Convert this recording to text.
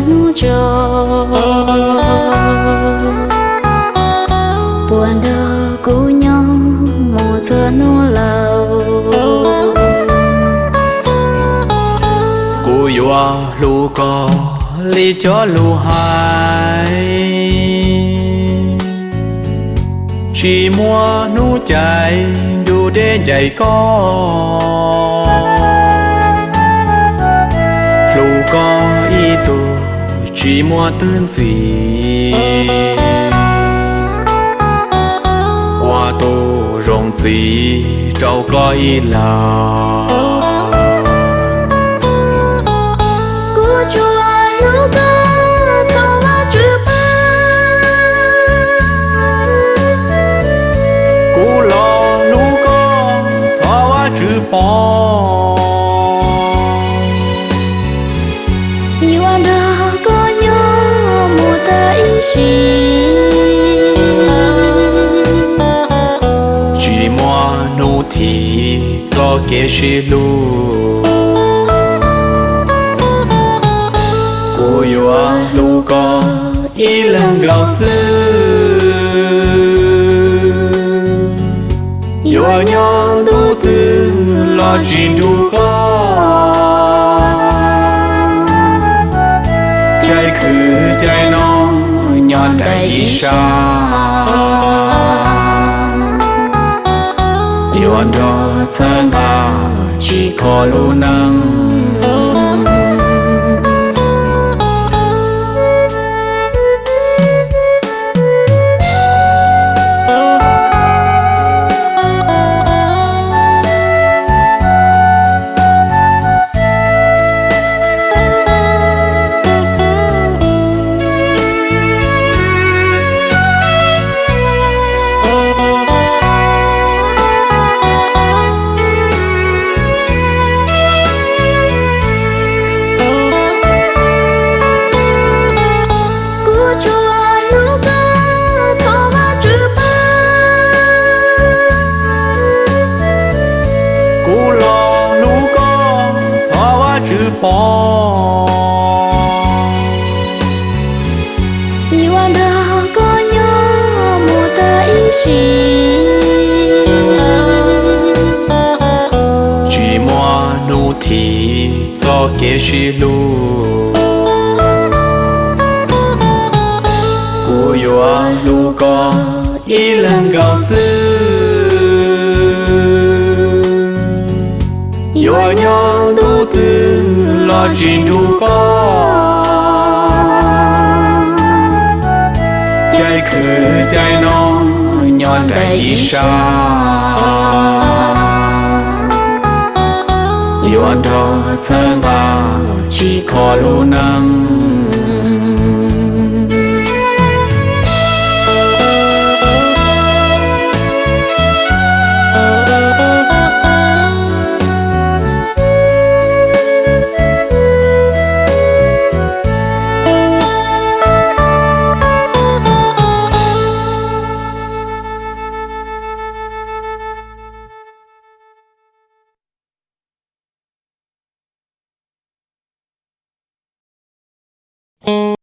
hnub tso, puas nrog kuv nyob mus txhua hnub laus. Kuv yuav hlub koj li cov lus hais, tsis muaj hnub caij nrug deb ncaim koj. Hlub koj ib tug tsis muaj twg ntxiv, ua tus zoo ntxiv rau koj ib leeg. Kuv tsuas hlub koj thov Vajtswv pab, kuv los hlub koj thov Vajtswv pab, yuav nrog koj nyob mus tag ib sim, tsis muaj hnub thim txoj kev sib hlub. Kuv yuav hlub koj ib leeg nkaus xwb, yuav nyob ntu twg los tsis nrug koj. Caij khwv caij noj nyob nraim ib sab, yuav nrog txhawb nqa tsim kho lub neej. Kuv tsuas hlub koj thov Vajtswv pab, kuv los hlub koj thov Vajtswv pab, yuav nrog koj nyob mus tag ib sim, tsis muaj hnub thim txoj kev sib hlub. Kuv yuav hlub koj ib leeg nkaus xwb, yuav nyob ntu twg los tsis nrug koj. Caij khwv caij noj nyob nraim ib sab, yuav nrog txhawb nqa tsim kho lub neej.